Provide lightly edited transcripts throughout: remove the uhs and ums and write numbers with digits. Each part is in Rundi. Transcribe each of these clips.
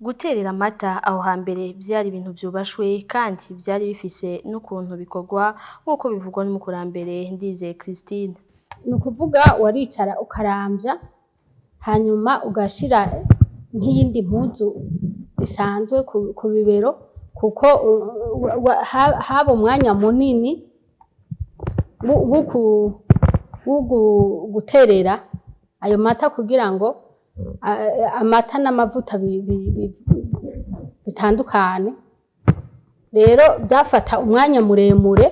Guterera amata aho hambere vyari ibintu vyubashwe kandi vyari bifise n'ukuntu bikorwa, nk'uko bivugwa n'umukurambere Ndizeye Christine. Ni ukuvuga waricara ukaramvya, hanyuma ugashira nk'iyindi mpuzu isanzwe ku bibero, kuko haba umwanya munini wo guterera ayo mata kugira ngo amata n'amavuta bitandukane. Rero byafata umwanya muremure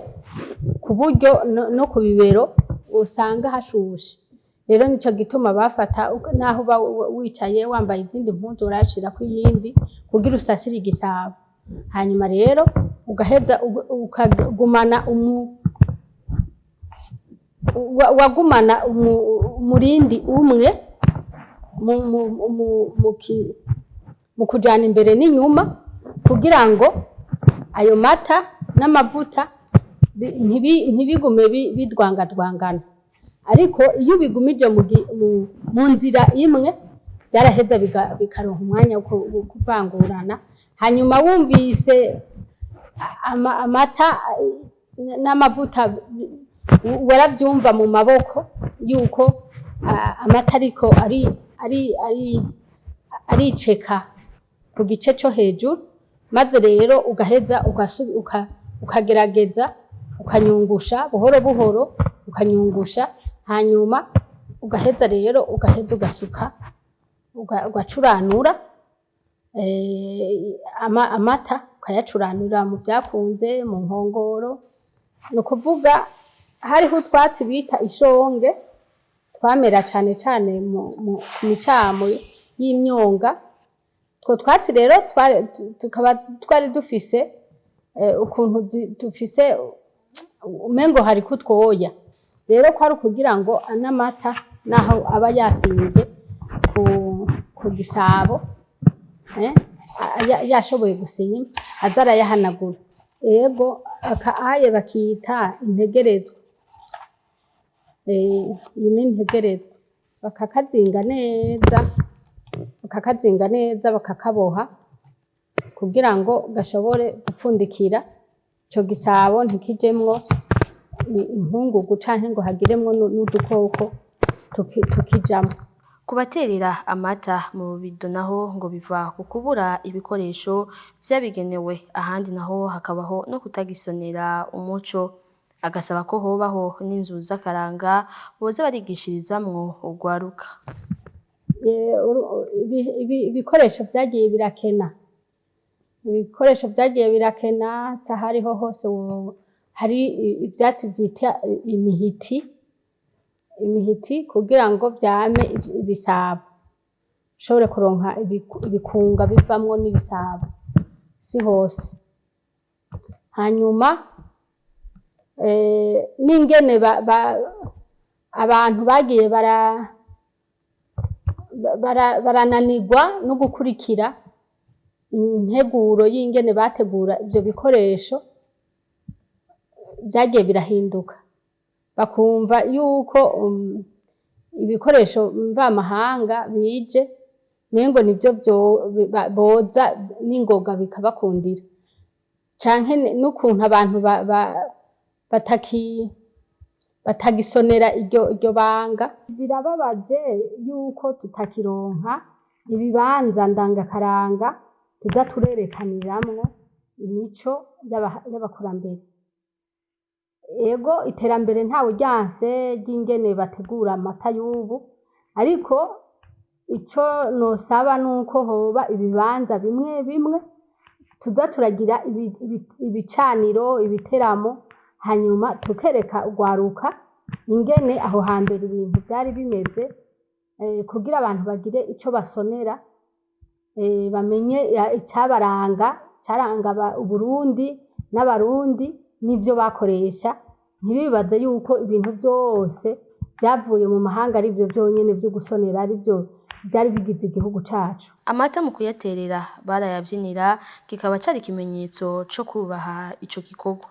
ku buryo no ku bibero usanga hashushe. Rero nico gituma bafata naho uba wicaye wambaye izindi mpuzu, urashirako iyindi kugira usasire igisabo. Hanyuma rero ugaheza ukagumana wagumana umurindi umwe mu kujana imbere n'inyuma kugira ngo ayo mata n'amavuta ntibigume bidwangadwangana. Ariko iyo ubigumije mu nzira imwe, byaraheza bikaronka umwanya wo kuvangurana. Hanyuma wumvise amata n'amavuta, warabyumva mu maboko yuko amata ariko ari ari ari ariceka ku gice co hejuru. Maze rero ugaheza ukagerageza ukanyungusha buhoro buhoro, ukanyungusha, hanyuma ugaheza rero ugaheza ugasuka, ugacuranura amata, ukayacuranura mu vyakunze mu nkongoro. Ni ukuvuga hariho utwatsi bita ishonge twamera cane cane ku micamo y'imyonga. Utwo twatsi rero tukaba twari dufise ukuntu dufise umengo hariko utwoya. Rero kwari ukugira ngo n'amata naho aba yasimvye ku gisabo, yashoboye gusimba, aza arayahanagura. Ego, aka aye bakita integerezwa. Iyi ni integerezwa, bakakazinga neza, bakakazinga neza, bakakaboha kugira ngo gashobore gupfundikira ico gisabo, ntikijemwo inkungugu canke ngo hagiremwo n'udukoko tukijamwo. Kubaterera amata mu bubido naho ngo biva ku kubura ibikoresho vyabigenewe, ahandi naho hakabaho no kutagisonera umuco. Agasaba ko hobaho n'inzu z'akaranga boza barigishirizamwo urwaruka. Ibikoresho vyagiye birakena, ibikoresho vyagiye birakena. Si ahariho hose hari ivyatsi vyita imihiti, imihiti kugira ngo vyame ibisabo, ushobore kuronka ibikunga bivamwo n'ibisabo, si hose. Hanyuma n'ingene abantu bagiye barananirwa no gukurikira integuro y'ingene bategura ivyo bikoresho, byagiye birahinduka, bakumva yuko ibikoresho mvamahanga bije mengo nivyo boza n'ingoga bikabakundira, canke n'ukuntu abantu batagisonera iryo banga. Birababaje yuko tutakironka ibibanza ndangakaranga tuza turerekaniramwo imico y'abakurambere. Ego, iterambere ntawe ryanse ry'ingene bategura amata y'ubu, ariko ico nosaba nuko hoba ibibanza bimwe bimwe tuza turagira ibicaniro, ibiteramo, hanyuma tukereka urwaruka ingene aho hambere ibintu vyari bimeze, kugira abantu bagire ico basonera, bamenye icabaranga, icaranga Uburundi n'Abarundi n'ivyo bakoresha, ntibibaze yuko ibintu vyose vyavuye mu mahanga arivyo vyonyene vyo gusonera, arivyo vyari bigize igihugu cacu. Amata mu kuyaterera barayavyinira, kikaba cari ikimenyetso co kubaha ico gikorwa.